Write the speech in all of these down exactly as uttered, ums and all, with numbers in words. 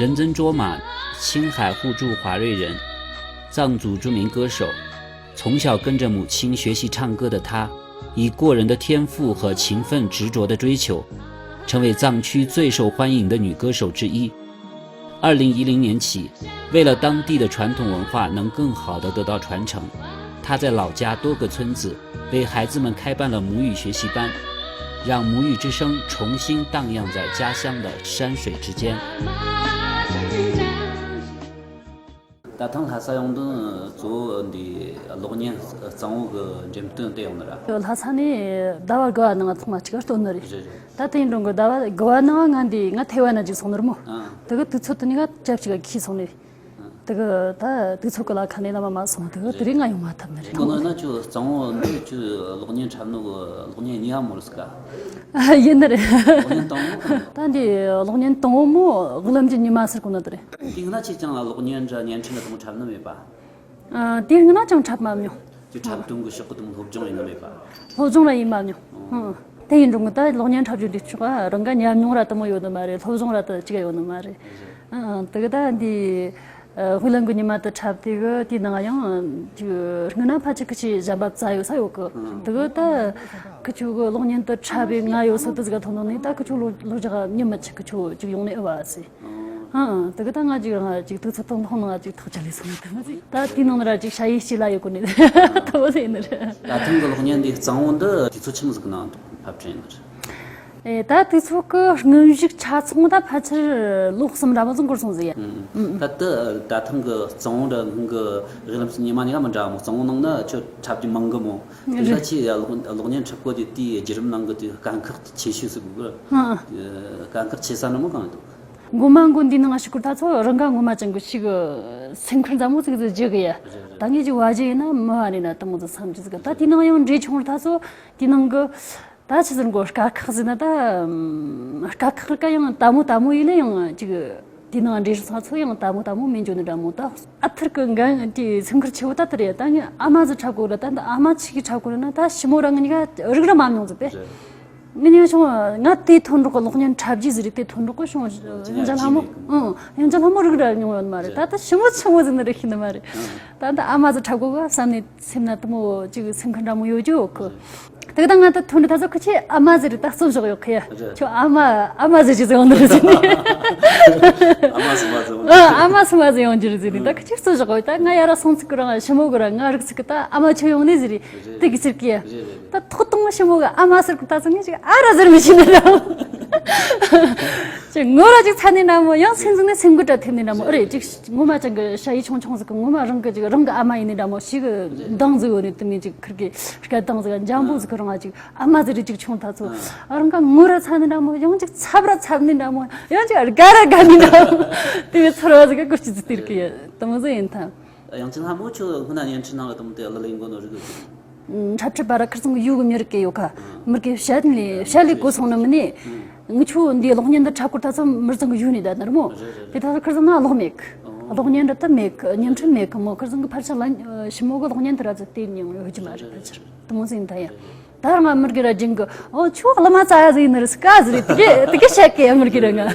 人曾卓玛，青海互助华瑞人，藏族著名歌手。从小跟着母亲学习唱歌的她，以过人的天赋和勤奋执着的追求，成为藏区最受欢迎的女歌手之一。二零一零年起，为了当地的传统文化能更好地得到传承，她在老家多个村子为孩子们开办了母语学习班，让母语之声重新荡漾在家乡的山水之间。 ད་ཐེངས་ལྷ་ས་ཡོང་དོན་གཙོ་བོ་འདི་གློག་བརྙན་གཙང་བོ་གི་འགྲེམས་སྟོན་དེ་ཡོང་ནི་ར། ལྷ་ས་ནས་ཟླ་བ་དགུ་བ་ནང་ཐོག་མ་གཅིག་ག་སྟོན་ནི་རེད། རེད་རེད། ད་དེ་ཡིན་རུང་གི་ཟླ་བ་དགུ་བ་ནང་ང་འདི་ང་ཐེ་ཝན་ན་ཅིག་སོང་ནི་རེད་མོ། ཨ། དེ་གི་དུས་ཚོད་དེ་ནས་ང་ཅབ་ཅིག་ག་ཁྱི་སོང་ནི། དེ་གི་ད་དུས་ཚོད་གི་ལ་ཁ་ནས་ལ་མ་མ་སོང་། དེ་གི་དེ་རིང་ང་ཡོང་མ་ཐུབ་ནི་རེད། གོ་ནོ་ན་ཁྱོད་གཙང་བོ་འདི་ཁྱོད་གློག་བརྙན་འཁྲབ་ནོ་གི་གློག་བརྙན་གཉིས་པ་མོ་རེད་ཟེར་ག། ཡིན་ནི་རེད། གློག་བརྙན་དང་པོ་གང་རེད། ད་འདི་གློག་བརྙན་དང་པོ་མོ་དབུ་ལམ་གྱི་ཉི་མ་ཟེར་གོ་ནོ་དེ་རེད། དེ་སྔ་ཆེ་ཅང་ལ་གློག་བརྙན་འདྲ་བརྙན་འཕྲིན་ལ་དང་པོ་འཁྲབ་ནི་མེད་པ། ཨ། དེ་སྔ་ན་ཅང་འཁྲབ་མ་མྱོང་། ཁྱོད་འཁྲབ་སྟོན་གི་ཕྱོགས་གི་དང་སློབ་སྦྱོང་ཡིན་ནི་མེད་པ། སློབ་སྦྱོང་ར་ཡིན་མ་མྱོང་། ཨང་། དེ་ཡིན་རུང་གི་ད་གློག་བརྙན་འཁྲབ་རྒྱུ་འདི་ཕྱོགས་ཨ་རང་ག་ཉམས་མྱོང་ར་དེ་མོ་ཡོད་ནི་མ་རེད། སློབ་སྦྱོང་ར་དེ་གཅིག་ཡོད་ནི་མ་རེད། ཨང་། དེ་གི་ད་འདི་ཨ་དབུ་ལམ་གི་ཉི་མ་དེ་འཁྲབ་དེ་གི་དེའི་ནང་ཡང་ཅིག་སྔོན་ན་ཕལ་ཆེར་ཁི་ཆོའི་གཞན་པ་བཙལ་ཡོད་ས་ཡོད་གི། དེ་གི་ད་ཁི་ཆོ་གི་གློག་བརྙན་དེ་འཁྲབ་པའི་ང་ཡོད་ས་དེ་ཟིག་ག་ཐོན་ནོ་ནི་ད་ཁི་ཆོ་ལོ་ལོ་རྒྱག་ཉི་མ་ཆེ་ཁི་ཆོ་ཅིག་ཡོང་ནི་ཨེ་བ་ཟེར། ཨང་། དེ་གི་ད་ང་ཅིག་རང་ཅིག་དུས་ཚོད་སྟོང་ཐུང་ནང་ཅིག་ཐག་ཆད་ལས་སོང་། དེ་མོ་ཟིག་ད་དེའི་ནང་ནས་ར་ཅིག་ཞ་ཡིས་སྐྱིད་ལ་ཡོད་གོ་ནི་དེ་མོ་ཟིག་ཡིན་ནི་རེད། ད་ཐེངས་གི་གློག་བརྙན་འདི་གཙང་བོ་འདི་དུས་ཚོད་ཆི་མོ་ཟིག་གི་ནང་ཕབ་སྒྲིག་ཡིན་ནི་རེད། ཨེ་ད་དུས་ཚོད་གི་སྔོན་གཞུག་ཆ་ཚང་ད་ཕལ་ཆེར་ལོ་གསུམ་འདྲ་མོ་ཟིག་འགོར་སོང་ཟིག་ཡ། ད་ལྟ་ད་ཐེངས་གི་གཙང་བོ་འདྲ་སྔོན་གི་དབུ་ལམ་གྱི་ཉི་མ་གཉིས་ཀ་མི་འདྲ་མོ། གཙང་བོ་ནང་ན་ཁྱོད་འཁྲབ་རྒྱུ་མང་གི་མོ། དེ་ལ་ཁྱོས་གློག་གློག་བརྙན་འཁྲབ་གོ་དེ་དེའི་བརྒྱུད་རིམ་ནང་གི་དེ་དཀའ་ཁག་ཆེ་ཤོས་ཟིག་གི། དཀའ་ཁག་ཆེ་ས་ནི་མོ་གང་འདུག་མགོ་མ་མགོ་འདི་ནང་ཞུགས་སྐོར་ད་ཚོ་རང་ག་ངོ་མ་ཅན་གི་ཞིག་སེམས་ཁུར་འཛམ་བུ་ཙིག་ཙིག་རྒྱུ་གི་ཡ། ད་ངས་ཀྱི་བ་ཇི་ཡིན་ན་མི་བ་རེད་ན་དེ་མོ་ཙི་བསམ་རྒྱུ་ཟིག་གི། ད་དེ་ནང་ཡང་འདྲེ་ཆུང་རུ་ད་ཚོ་དེ་ནང་གི་ད་ཆི་ཟེར་གོ། དཀའ་ཁག་ཟེར་ན་ད་དཀའ་ཁག་ག་ཡང་ལྟ་མོ་ལྟ་མོ་ཡིན་ན་ཡང་ཅིག་དེ་ནང་འདྲེ་ས་ཚོ་ཡང་ལྟ་མོ་ལྟ་མོ་མི་འཇོན་ནི་འདྲ་མོ། ད་ཨ་ཐུར་གི་འགན་དེ་སེམས་ཁུར་ཆེ་བོ་ད་དེ་རེད། ད་ངས་ཨ་མ་ཟིག་འཁྲབ་དགོས་རེད། ད་འདི་ཨ་མ་ཆི་གི་འཁྲབ་དགོས་རེད་ན་ད་ཞི་མོ་རང་གི་གཉིས་ཀ་རིག་ར་མ་མྱོང་ཟིག་པས། ངས་ཉན་བྱུང་། ང་དེ་ཐོན་རོགས་གི་གློག་བརྙན་འཁྲབ་རྒྱུ་ཟིག་རེད། དེ་ཐོན་རོགས་གི་བྱུང་། ཡང་ཅི་ལྷ་མོ། ཨང་། ཡང་ཅི་ལྷ་མོ་རིག་ར་མྱོང་ཡོད་མ་རེད། ད་ལྟ་ཞི་མོ་ཆི་མོ་ཟིག་ནི་རེད་ཤེས་ནི་མ་རེད། ད་ལྟ་ཨ་མ་ཟིག་འཁྲབ་དགོས་གི་བསམ་ནས་སེམས་ན་དེ་མོ་ཅིག་སེམས་ཁུར་འདྲ་མོ་ཡོད་རྒྱུ་ཡོད་གི། དེ་གི་ད་ང་ད་ཐོན་རེད། ད་ཚོ་ཁི་ཆོས་ཨ་མ་ཟིག་རེད། ད་རྩོད་བཞག་ཡོད་གི་ཡ། ཁྱོད་ཨ་མ་ཨ་མ་ཟིག་ཅིག་ཡོང་ནི་རེད་ཟེར་ནས། ཨ་མ་སུ་མ་ཟིག་ཡོང་། ཨ་མ་སུ་མ་ཟིག་ཡོང་རྒྱུ་རེད་ཟེར་ནས། ད་ཁི་ཆོས་རྩོད་བཞག་ཡོད། ད་ང་ཡ་ར་སོང་ཚིག་གི་རང་ཞི་མོ་གི་རང་ང་རིག་ཚིག་གི་ད་ཨ་མ་ཁྱོད་ཡོང་ནི་ཟིག་རེད། དེ་གི་ཟེར་གི་ཡ། ད་ཐོག་དང་ཞི་མོ་གི་ཨ་མ་ཟེར་གི་ད་ཚོ་ངས་ཅིག་ཨ་ར་ཟེར་མི་ཤེས་ནི་ར། ཅིག་ངོ་ར་ཅིག་ཚ་ནི་འདྲ་མོ། ཡང་སེམས་ཟིག་ནི་སེམས་འགུལ་འདྲ་ཐེབས་ནི་འདྲ་མོ་ཨེ་རེད། ཅིག་ངོ་མ་ཅང་གི་ཞ་ཡི་ཆུང་ཆུང་ཟིག་གི་ངོ་མ་རང་གི་ཅིག་རང་གི་ཨ་མ་ཡིན་ནི་འདྲ་མོ་ཞིག་གི་མདངས་ཟིག་ཡོད་ནི། དེ་མིན་ཅིག་ཁིར་གི་སྐད་གདངས་ཟིག་འཇམ་པོ་ཟིག་གི་རང་ཅིག་ཨ་མ་ཟིག་རེད། ཅིག་ཆུང་ད་ཚོ་ཨ་རང་ག་ངོ་ར་ཚ་ནི་འདྲ་མོ། ཡང་ཅིག་འཚབ་ར་འཚབ་ནི་འདྲ་མོ། ཡང་ཅིག་དགའ་ར་དགའ་ནི་འདྲ་མོ། དེ་བས་ཚོར་བ་ཟིག་གི་སྐུ་སྐྱིད་ཟིག་སྟེར་གི་ཡོད། དེ་མོ་ཟིག་ཡིན་ཐལ། ཡང་ཅི་ལྷ་མོ་ཁྱོད་སྔོན་ན་བརྙན་འཕྲིན་ནང་ལ་དེ་མོ་དེ་ལ་ལེན་གོ་ནོ་རིག་གི། འཁྲབ་ཁྲིད་པ་ར་ཁིར་ཚང་གི་ཡུལ་གི་མྱི་རིགས་གི་ཡོད་ཁ། མི་རིགས་གི་བཤད་ནི་བཤད་ལས་གོ་སོང་ནི་མིན་ནི། ངི་ཆོ་འདི་གློག་བརྙན་འདི་འཁྲབ་སྐོར་ད་ཚོ་མི་ཚང་གི་ཡུལ་ནས་ད་ནར་མོ། དེ་ད་ཚོ་ཁིར་ཚང་ན་གློག་མེད་གི། གློག་བརྙན་འདི་ད་མེད་གི། བརྙན་འཕྲིན་མེད་གི་མོ། ཁིར་ཚང་གི་ཕལ་ཆེར་ལ་ཞི་མོ་གི་གློག་བརྙན་དེ་ར་ཚོ་དེ་ཉིན་ཡོད་ཀྱི་མ་རེད། ཕལ་ཆེར་དེ་མོ་ཟིན་ད་ཡ། ད་རང་མི་རིགས་ར་ཇིང་གི་ཨོ་ཆོ་གླུ་མ་ཙ་ཡ་ཟིན་ནི་རེད་སྐ་ཟིན་རེད། དེ་གི་དེ་གི་བཤད་གི་ཡ་མི་རིགས་ར་ང་། རེད།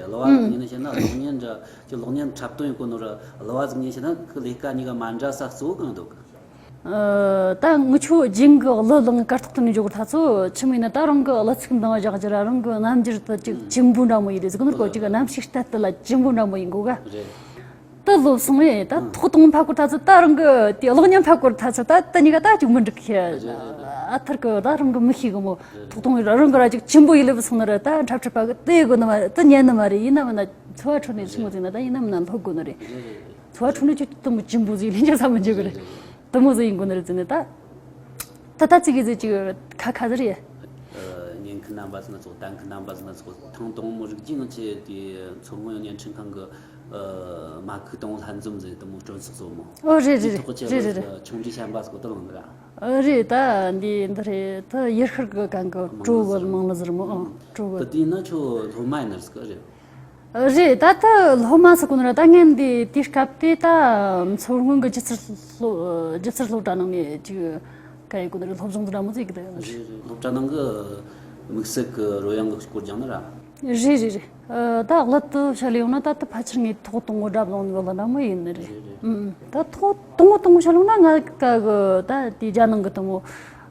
གླུ་བ་ཟིན་ནི་བཤད་ན་གློག་བརྙན་འདྲ། ཁྱོད་གློག་བརྙན་འཁྲབ་སྟོན་ཡོད་གོ་ནོ་ར་གླུ་བ་ཟིག་ཉན་བྱས་ན་ཁི་ལས་ཀ་གཉིས་ཀ་མ་འདྲ་ས་གཙོ་བོ་གང་འདུག་ཨ། ད་ངི་ཆོ་ཇིང་གི་གླུ་ལངས་གར་ཐོག་ཏུ་ནས་འཇོག་ཐ་ཚོ་ཆི་མིན་ན་ད་རང་གི་གླུ་ཚིག་འདང་བཞག་རྒྱུ་ར་རང་གི་རྣམ་འགྱུར་དུ་ཅིག་ཅིམ་པོ་འདྲ་མོ་ཡིན་རེད་ཟིག་ནོ་གོ། ཅིག་རྣམ་ཤེས་གཏད་དུ་ལ་ཅིམ་པོ་འདྲ་མོ་ཡིན་གོ་ག། རེད། ད་ལོབས་སོང་ངས་ད་ཐོག་དང་ཕ་སྐོར་ཐ་ཚོ་ད་རང་གི་དེ་གློག་བརྙན་ཕ་སྐོར་ཐ་ཚོ་ད་ད་གཉིས་ཀ་ད་ཅིག་མི་འགྲིག་གི། ཨ་ཐར་གི་ད་རང་གི་མི་ཤེས་གི་མོ། ཐོག་དང་རང་གི་ར་ཅིག་ཅིམ་པོ་ཡིན་ལེབས་སོང་ནི་ར་ད་འཁྲབ་ཁྲིད་པ་གི་དེ་གོ་ནི་མ་རེད། ད་ཉན་ནི་མ་རེད། ཡིན་ན་མིན་ན། ཚོ་བ་ཁྲོད་ནས་ཆི་མོ་ཟིག་ན་ད་ཡིན་ན་མིན་ན་ལྷོ་དགོས་ནི་རེད། ཚོ་བ་ཁྲོད་ནས་ཁྱོད་དུམ་བུ་ཅིམ་པོ་ཟིག་ལེན་ཅག་ས་མི་འཇོག་གི་རེད། དུམ་བུ་ཟིག་ཡིན་དགོས་ནི་རེད་ཟེར་ནས་ད། ད་ད་ཅིག་གི་ཟིག་ཅིག་ཁ་ཁ་ཟིག་རེད། ཉན་མཁན་རྣམ་པ་ཟིག་ན་ཚོགས། ལྟ་མཁན་རྣམ་པ་ཟིག་ན་ཚོགས། ཐེངས་དང་མོ་རིག་རྒྱུ་ང་ཆེ་དེ་མཚོ་སྔོན་བརྙན་འཕྲིན་ཁང་གི་མ་ཁུག་དང་ལྷན་འཛོམས་ཟིག་དུམ་བུ་གྲོན་ཚོགས་ཚོགས་མོ། ཨོ་རེད་རེད་རེད་རེད་རེད། ཆུང་འདྲིས་བཤན་པ་ཟིག་གོ་ད་ལང་ནི་ར། ཨ་རེད། ད་འདི་འདི་རེད། ད་ཡུལ་ཤུལ་གི་གང་གི་སྤྲོ་གི་མང་ལ་ཟེར་མོ། ཨ་སྤྲོ་གི། ད་དེ་ན་ཁྱོད་སློབ་མ་ཡིན་ནི་རེད་ཟེར་གི་རེད། རེད། ད་ད་སློབ་མ་ཟེར་གོ་ནི་ར། ད་ངན་འདི་དེའི་སྐབས་དེ་ད་མཚོ་སྔོན་གི་སྒྱུ་རྩལ་སློབ་སྒྱུ་རྩལ་སློབ་གྲྭ་ནང་ནས་ཅིག་ག་ཡི་གོ་ནི་རེད། སློབ་སྦྱོང་འདི་འདྲ་མོ་ཟིག་གི་ད་ཡོད་ནི་རེད། རེད་རེད། སློབ་གྲྭ་ནང་གི་དམིགས་བསལ་གི་རོལ་དབྱངས་གི་སྐོར་སྦྱངས་ནི་ར། རེད་རེད་རེད། ཨ། ད་གླུ་དེ་བཤད་ལེ་ཡོང་ན་ད་དེ་ཕལ་ཆེར་ངས་ཐོག་དང་པོ་སྒྲ་བླངས་ནི་གླུ་འདྲ་མོ་ཡིན་ནི་རེད། རེད་རེད། ཨུམ། ད་ཐོག་དང་པོ་དང་པོ་བཤད་ལེ་ཡོང་ན་ང་ག་གི་ད་དེ་རྒྱ་ནང་གི་དེ་མོ།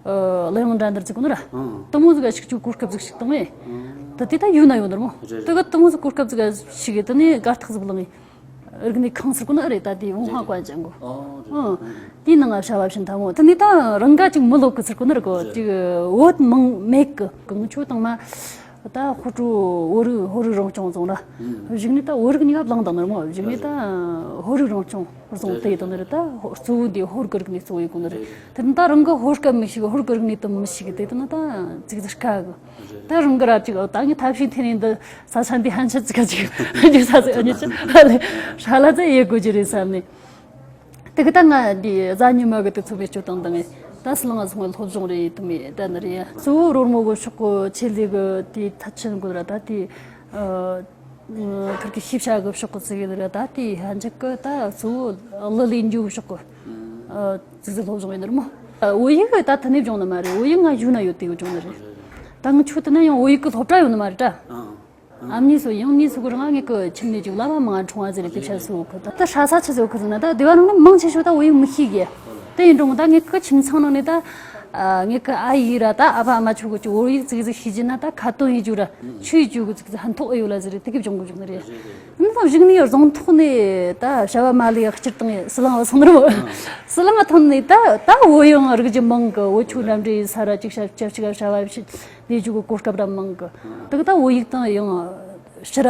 ཨ། གླུ་དབྱངས་འགྲན་བསྡུར་ཟེར་གོ་ནི་ར། ཨང་། དེ་མོ་ཟིག་ག་ཞུགས་རྒྱུའི་གོ་སྐབས་ཟིག་ཞིག་བཏང་ངས། ཨང་། ད་དེ་ད་ཡུལ་ན་ཡོད་ནི་རེད་མོ། རེད་རེད། དེ་གི་དེ་མོ་ཟིག་གོ་སྐབས་ཟིག་ག་ཞུགས་གི་དེ་ནས་གར་སྟེགས་ཟིག་བླངས་ངས། རིག་གནས་ཁང་ཟེར་གོ་ནི་རེད། ད་དེ་ཝུན་ཧྭ་ཀོན་ཅང་གོ། ཨོ། ཨང་། དེའི་ནང་ང་བྱ་བ་བྱིན་ཐལ་མོ། དེ་ནས་ད་རང་ག་ཅིག་མི་ལོག་གི་ཟེར་གོ་ནི་རེད་གོ། ཅིག་བོད་མང་མེད་གི། གང་ཆོ་དང་མ། ད་ཧོར་ཀྲུ་བོད་རིགས་ཧོར་རིགས་རང་སྐྱོང་བཟུང་ར། གཞུག་ནས་ད་བོད་རིགས་གཉིས་ཀ་བླངས་དང་ནི་རེད་མོ། གཞུག་ནས་ད་ཧོར་རིགས་རང་སྐྱོང་བཟུང་དེ་དང་ནི་རེད། ད་གཙོ་བོ་འདི་ཧོར་གི་རིག་གནས་གཙོ་བོ་ཡིན་གོ་ནི་རེད། དེ་ནི་ད་རང་གི་ཧོར་སྐད་མི་ཤེས་གི། ཧོར་གི་རིག་གནས་དེ་མི་ཤེས་གི། དེ་དེ་ནི་ད་ཙིག་ཙིག་དཀའ་གི། ད་རང་གི་ར་ཅིག་ད་ངས་ཐབས་ཤེས་འཐེན་ནས་འདི་ས་ཆ་འདི་ཧན་ཆད་ཙིག་ག་ཅིག་འཇུག་ས་ཟིག་ཨ་ནི་ཅི་ཧ་ལས་ཧྲ་ལ་ཙེ་ཡེ་དགོས་ཀྱི་རེད་བསམ་ནས། དེ་གི་ད་ང་འདི་གཟའ་ཉི་མ་གི་དུས་ཚོད་བེད་སྤྱོད་བཏང་བཏང་ངས་ད་ཟི་ལིང་ང་སོང་བའི་སློབ་སྦྱོང་རེད་ཡིན་དུ་མེད་ད་ནི་རེད། གཙོ་བོ་རོལ་མོ་གི་ཕྱོགས་གི་ཆེད་ལས་གི་དེ་ཐད་ཆེན་གི་ར། ད་དེ་ཨ་ཁིར་གི་ཤེས་བྱ་གི་ཕྱོགས་གི་ཙི་གི་ར། ད་དེ་ཧན་ཆད་གི་ད་གཙོ་བོ་གླུ་ལེན་རྒྱུ་ཕྱོགས་གི་ཨ་ཙི་ཙི་སློབ་སྦྱོང་ཡིན་ནི་རེད་མོ། བོད་ཡིག་གི་ད་ཐ་ནས་སྦྱོང་ནི་མ་རེད། བོད་ཡིག་ང་ཞུ་ན་ཡོད་དེ་གི་སྦྱོང་ནི་རེད། ད་ང་ཆོ་དེ་ན་ཡང་བོད་ཡིག་གི་སློབ་གྲྭ་ཡོད་ནི་མ་རེད་ད། ཨ་མྱེས་སུ་ཡང་མྱེས་སུ་གི་རང་ངེད་ཀི་ཁྱིམ་ནས་ཅིག་བླ་མ་མང་ང་འཁྲུངས་བ་ཟེར་རེ་དེབ་ཆ་སུ་གི་ད་ཧྲ་ས་ཆི་ཟེར་གི་ཟེར་ན་ད་སྡེ་བ་ནང་ནས་མང་ཆེ་ཤོས་ད་བོད་ཡིག་མི་ཤེས་གི། དེ་ཡིན་རུང་ད་ངེད་ཀི་ཁྱིམ་ཚང་ནང་ནས་ད་ཨ་ངེད་ཀི་ཨ་ཡེ་ར་ད་ཨ་ཕ་ཨ་མ་ཆོ་གི་ཅིག་བོད་ཡིག་ཙིག་ཙིག་ཤེས་རྒྱུ་ན་ད་ཁ་ཏོན་ཡེ་རྒྱུ་ར་ཆོས་ཡེ་རྒྱུ་གི་ཙིག་ཙིག་ཕན་ཐོགས་ཨེ་ཡོད་ལ་ཟེར་རེ་དེ་གི་སྦྱོང་གི་སྦྱོང་ནི་རེད། ཡིན་ནའང་གཞུག་ནས་རྫོང་ཐོག་ནས་ད་བྱ་བ་མ་ལས་སྤྱིར་བཏང་ཟི་ལིང་བ་སོང་ནི་རེད། ཟི་ལིང་བ་ཐོན་ནས་ད་ད་བོད་ཡང་རིག་རྒྱུ་མང་གི། བོད་ཆོ་འགྲམ་འདྲེ་ཡེ་ས་ར་ཅིག་ཞབས་ཞབས་ཅིག་བྱ་བ་ཞིག་ལས་རྒྱུ་གི་གོ་སྐབས་ར་མང་གི། དེ་གི་ད་བོད་ཡིག་དང་ཡང་ཕྱི་ར་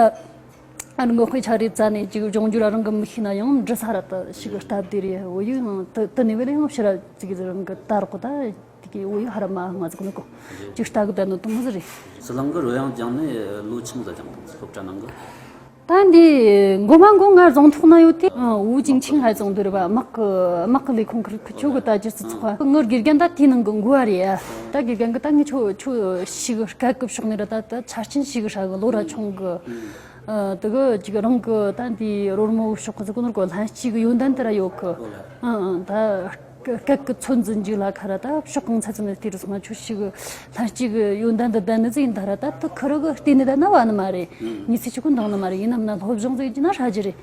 ཨ་རང་གི་དཔེ་ཆ་རེ་བཙལ་ནས་ཅིག་སྦྱོང་རྒྱུ་ར་རང་གི་མི་ཤེས་ན་ཡང་འབྲི་ས་ར་ད་ཞིག་སྟབས་བདེ་རེད། བོད་ཡིག་ཡང་དེ་དེ་ནས་བས་ལ་ཡང་ཕྱི་ར་ཅིག་རང་གི་ད་རོགས་གི་ད་དེ་གི་བོད་ཡིག་ཧ་ར་མ་ང་ཟིག་ནི་གོ་ཅིག་ལྟ་གི་བསྡད་ནོ་དུང་ཟིག་རེད། ཟི་ལིང་གི་རོལ་དབྱངས་སྦྱངས་ནས་ལོ་ཆུང་ཟིག་སྦྱངས་དང་སློབ་གྲྭ་ནང་གི། ད་འདི་མགོ་མ་མགོ་ང་རྫོང་ཐོག་ན་ཡོད་དུས། ཨ། ཝུའུ་ཅིང་ཆིང་ཧའེ་ཙུང་དུ་རེད་པ། དམག་གི་དམག་གི་ལས་ཁུངས་ཁུར་ཁུ་ཆོ་གི་ད་སྒྱུ་རྩལ་ཚོགས་པ་ངའི་དགེ་རྒན་ད་དེའི་ནང་གི་འགོ་བ་རེད་ཡ། ད་དགེ་རྒན་གི་ད་ངས་ཁྱོ་ཁྱོ་ཞིག་སྐད་གི་ཕྱོགས་ནས་ར་ད་ད་ཆ་རྐྱེན་ཞིག་ཧྲ་གི་ལོ་ར་ཆུང་གི། ཨ། དེ་གི་ཅིག་རང་གི་ད་འདི་རོལ་མོ་གི་ཕྱོགས་གི་ཟིག་གོ་ནོར་གོ་ལྷན་སྐྱེས་གི་ཡོན་ཏན་དེ་ར་ཡོད་གི། ཨ་ཨ་ད། སྐད་ཀྱི་ཚོད་འཛིན་རྒྱུ་ལ་ཁ་ར་ད་ཕྱོགས་གང་ཚད་ཙམ་ལ་དེ་རུ་སོང་ན་ཆོས་ཤིག་ལྷན་སྐྱེས་ཀྱི་ཡོན་ཏན་འདི་ལྡན་ནི་ཟིག་ཡིན་ད་ར། ད་དུ་ཁུ་རུ་གི་ལྟེ་གནས་ད་ན་བ་ནི་མ་རེད། ཉི་ཚེ་ཆུ་ཀུན་འདང་ནི་མ་རེད། ཡིན་ནམ་ན་སློབ་སྦྱོང་ཟིག་བགྱིས་ན་ཧྲ་རྒྱུ་རེད།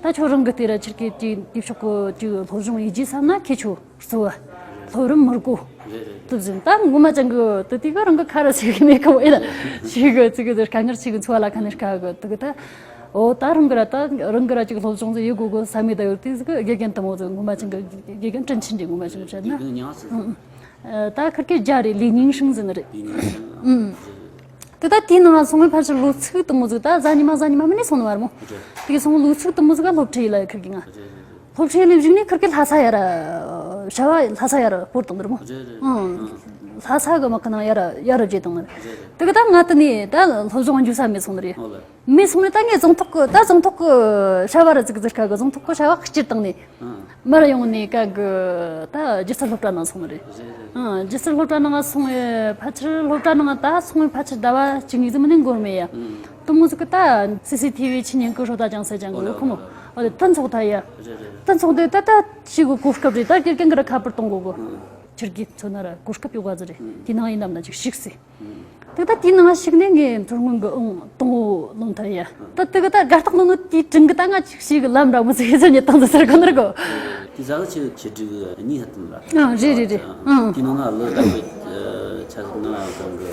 ད་ཁྱོད་རང་གི་དེ་ར་ཆིར་ཀའི་དེ་དེ་ཕྱོགས་གི་དེ་སློབ་སྦྱོང་ཡེ་རྒྱུ་བསམ་ན་ཁྱེད་ཆོ་གཙོ་བོ་སློབ་རིམ་མི་དགོ། དུ་བཞིན་ད་ངོ་མ་ཅང་གི་དུ་དེ་ག་རང་གི་ཁ་ར་ཞིག་གི་མེད་གི་མོ་ཡིན་ན་ཞིག་གི་ཚིག་གི་དཀའ་ངལ་ཞིག་གི་འཚོ་བ་ལ་ཁ་ནས་དཀའ་གི་དུ་གི་ད། ཨོ་ད་རང་གི་ར་ད་རང་གི་ར་ཅིག་སློབ་སྦྱོང་ཟིག་ཡེ་དགོས་གི་བསམ་མེད་ད་ཡོད་དེ་ཟིག་གི་དགེ་རྒན་དུ་མོ་ཟིག་ངོ་མ་ཅང་གི་དགེ་རྒན་ཀྲིན་ཆིན་རེད། ངོ་མ་ཅང་གི་བཤད་ན། དགེ་རྒན་ཉག་ཟིག་ཨང་ཨང་། ད་ཁིར་ཀའི་རྒྱ་རེད། ལི་ཉིང་ཧྲིང་ཟེར་ནི་རེད། ལི་ཉིང་ཧྲིང་། ཨང་། དེ་ད་དེའི་ནང་སོང་བའི་ཕལ་ཆེར་ལོ་ཚིགས་དུ་མོ་ཟིག་ད་གཟའ་ཉི་མ་གཟའ་ཉི་མ་མིན་ནས་སོང་ནི་མ་རེད་མོ། རེད། དེ་གི་སོང་ལོ་ཚིགས་དུ་མོ་ཟིག་ག་སློབ་ཁྲིད་ཡེ་ལ་ཁིར་གི་ང་། རེད་རེད་རེད། སློབ་ཁྲིད་ལས་བཞུགས་ནས་ཁིར་གི་ལྷ་ས་ཡ་ར། བྱ་བ་ལྷ་ས་ཡ་ར་སྤོར་བཏང་ནི་རེད་མོ། རེད་རེད། ཨང་། ལྷ་ས་གི་དམག་གི་ནང་ཡ་ར་ཡ་ར་བརྗེས་བཏང་ནི་རེད། རེད་རེད། དེ་གི་ད་ང་དེ་ནས་ད་སློབ་སྦྱོང་འཇུག་ས་མེད་སོང་ནི་རེད། ཨོ་ལེ། མེད་སོང་ནས་ད་ངས་རྫོང་ཐོག་གི་ད་རྫོང་ཐོག་གི་བྱ་བ་ར་ཙིག་ཙིག་དཀའ་གི། རྫོང་ཐོག་གི་བྱ་བ་སྤྱིར་བཏང་ནས། ཨང་། མར་ཡོང་ནས་དཀའ་གི་ད་སྒྱུ་རྩལ་སློབ་གྲྭ་ནང་སོང་ནི་རེད། རེད་རེད། ཨང་། སྒྱུ་རྩལ་སློབ་གྲྭ་ནང་སོང་བའི་ཕལ་ཆེར་སློབ་གྲྭ་ནང་ད་སོང་བའི་ཕལ་ཆེར་ཟླ་བ་གཅིག་གཉིས་ཙམ་ནས་འགོར་མེད་ཡ། ཨང་། དུ་མོ་ཟིག་གི་ད་སི་སི་ཐི་བི་ཆི་ཉིན་ཀི་ཧྲོ་ད་ཅང་སེ་ཅང་གི་ཨོ་ལེ་ཁོ་མོ། ཨོ་ལེ། ཨོ་ལེ། ད་འཚོགས་ད་ཡ། རེད་རེད། ད་འཚོགས་དེ་ད་ད་ཞིག་གི་གོ་སྐབས་རེད། ད་དགེ་རྒན་གི་ར་ཁ་པར་གཏོང་དགོས་གི། ཨང་། ཁྱེད་ཀྱིས་མཚོན་ན་ར་གོ་སྐབས་ཡོད་ག་ཟིག་རེད། ཨང་། དེ་ནང་ཡིན་ནམ་ན་ཅིག་ཞིག་སི། དེ་ད་དེའི་ནང་ཞིག་ནས་ངས་མཚོ་སྔོན་གི་ཨང་དང་པོ་ལོན་ཐལ་ཡ། ད་དེ་གི་ད་དགའ་རྟགས་ལོན་ནོ་དེའི་དྲིན་གི་ད་ང་ཅིག་ཞིག་གི་ལམ་འདྲ་མོ་ཟིག་ཟེར་ཉེ་དང་ཟེར་གོ་ནར་གོ། དེ་ཟ་གི་ཆེ་ཆེ་དྲི་གི་གཉིས་ཧ་ཏུན་ལ། ཨང་། རེད་རེད་རེད། ཨང་། དེའི་ནང་ན་ལོ་ད་བོད་ཆ་ཟིག་ན་གང་གི་